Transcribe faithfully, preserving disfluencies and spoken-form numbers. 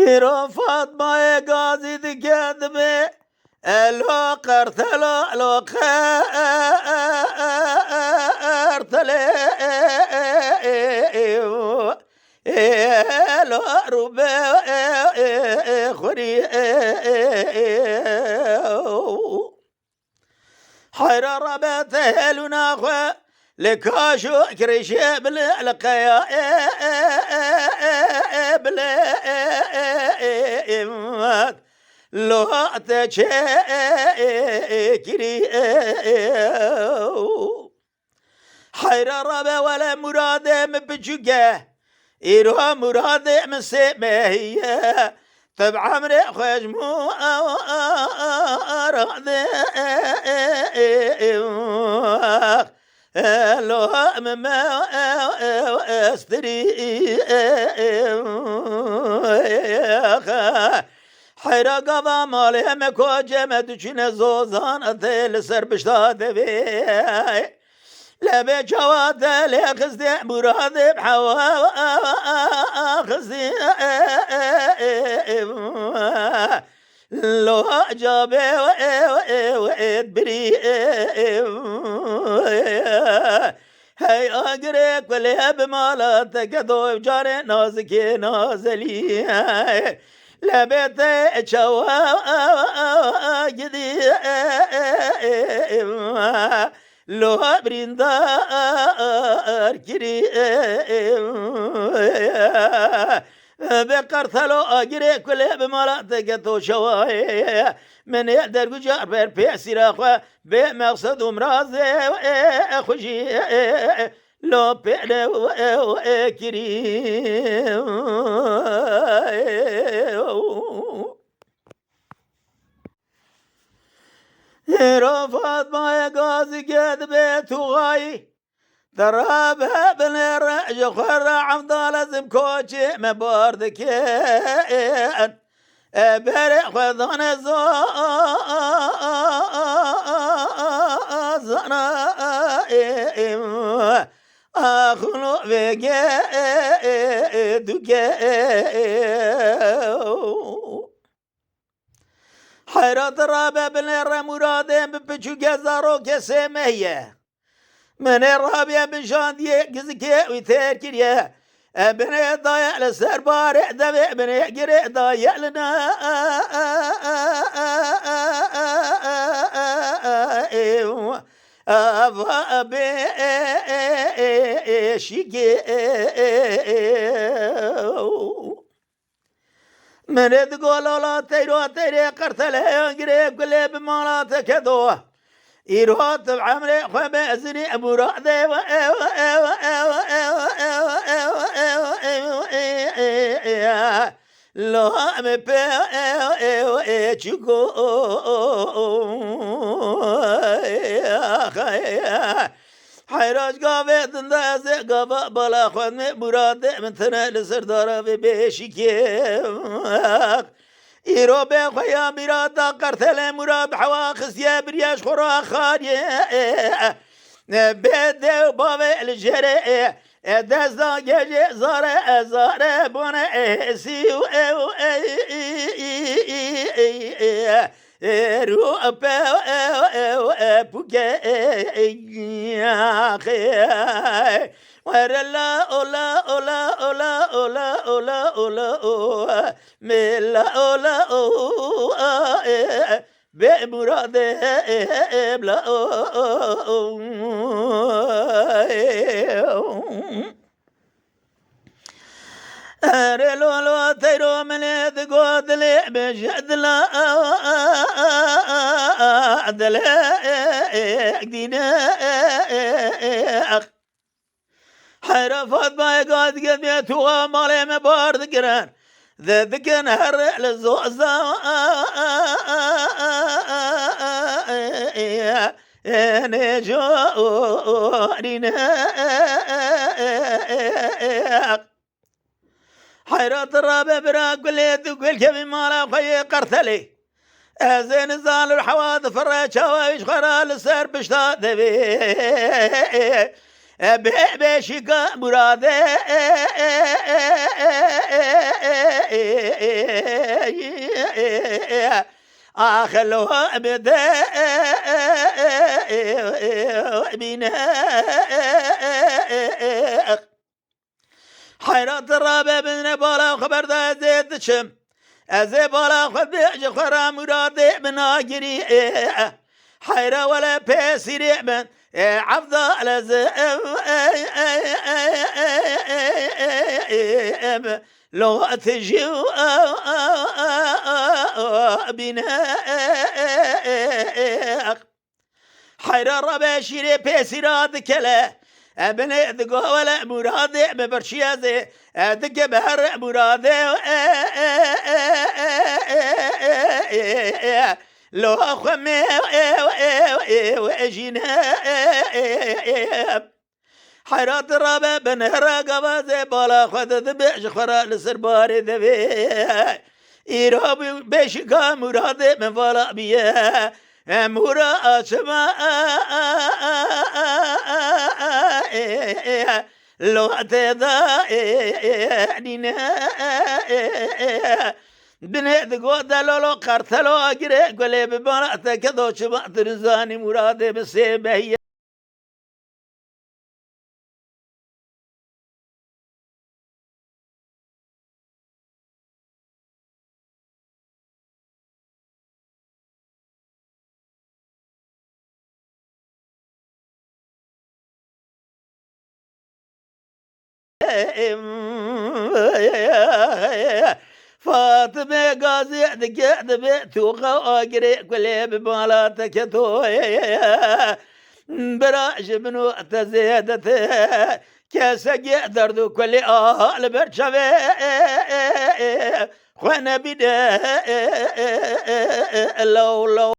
Îro Fatmayê Gazî dike dibê, elo qertelo, elo qertelê, elo rûbe xurî. Heyra rabe te helûna xwe, li kaş û kirêşê bile, li qeya bile, lo te çê kirî. Heyra rabe wele muradê min piçûk e, îro muradê min sê mehî ye. Tu bi emrê xwe ji muradê lo min me estirî. Heyra gava malê me kocê me diçûne zozan tê li ser pişta devê. Lebê çawa te lê xistê muradê bi hewa xistê. Lo cabê birî. Hey agirê kulê bi mala te ke do carê nazikê nazelî. Lebê te çawa gidî. Lo birîndar kirî. Be qertelo agirê kulê bi mala te ke to şewayê. Min ê dergucar ber pê sîra xwe bê meqsed û mirazê xwe jî lo pê kirî. Hêro Fatmayê Gazî ke dibê tuxayî, dirabe binê re ji xwe re evda lezim koçê me bar dikin. E berê xwe dane zana, axulo vêge duke. Heyrat rabe binê re muradê min piçûke zarokê sê meh ye. Min ê rabiye bi jandiyê gizikê wî têr kiriye. E binê daye li ser barê devê binê girê daye li na ava bê şîkê. Min ê digo lala teyro teyrê qertele girê gulê bi mala te kedo. Îro tu bi emrê xwe be ez ê muradê we ew ew ew ew ew ew ew ew ew ew ew ew ew ew lo em pe ew ew ew ê çiko. Heyrac gavê din de ez ê gava bala xwe me muradê min tine li ser dara vê beşîkê. Îro bê xwe ya mîrada qertelê murad hewa xistiye biriye ji xwe ra xariye. Bê dew bavê li jêrê e dest da gecê zare e zare bone e sî û ew e. Ê rû pe ew ew e pûke e. Were la ola ola ola ola ola ola o me la ola o e be murade e bla o. Erê lolo teyro min ê digo dilê min ji dila dilê dîne. Heyra Fatmayê ga dike bê tuwa malê me bar dikirin. Di dikin her li zoza. Ê nêco rîne. Heyrat rabe bira gulê tu gul kevî mala xwe yê qertelê. Ez ê nizan li hewa difire çawa wî ji xwe re li ser pişta devê. E bê beşîka murade. Axelo bide bîne. Heyrat rabe bine bala xwe berda ez ê diçim. Ez ê bala xwe bê ji xwe ra muradê min agirî. Heyra wele pêsîrê min. Evda lezim. Lo tijî bîne. Heyra rabe şîrê pêsîra dikele. E binê digo wele muradê min birçî ez ê. E dike ber muradê. Lo xwe me jîne. Heyrat rabe binêre gavazê bala xwe de dibe ji xwe re li ser barê devê. Îro bê şika muradê min vala biye. Em hûra açima lo tê da nîne. Binê digo delolo qertelo agirê gulê bi bala te kedo çima tu nizanî muradê bi sê behiye. Fatime gazê dike dibe tûxa agirê kulê bi mala te keto. Bira ji min û te zêde te. Kesegê derd û kulê aha li ber çavê xwe nebîne. Law, law.